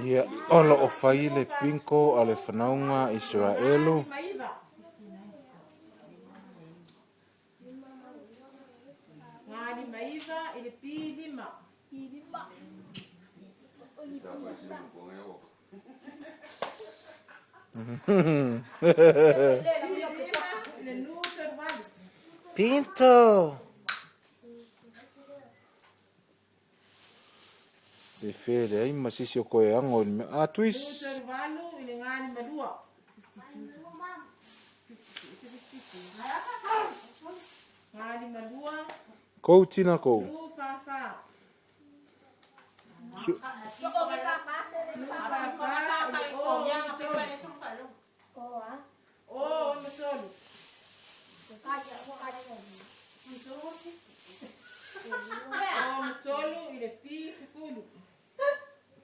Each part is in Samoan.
Ia, o lo o fai le bingo a le fanauga a Iseraelu. Pinto! Le fe leai ma sisi o koe ago i le mea. Ah, twist! Kou tina kou. Su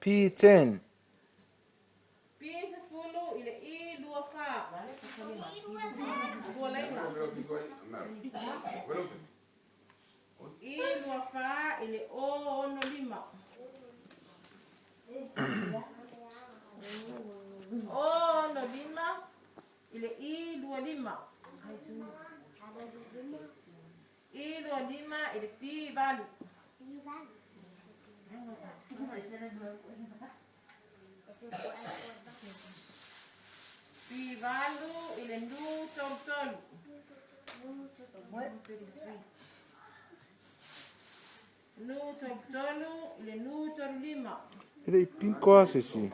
P10. E le i pinko a se isi.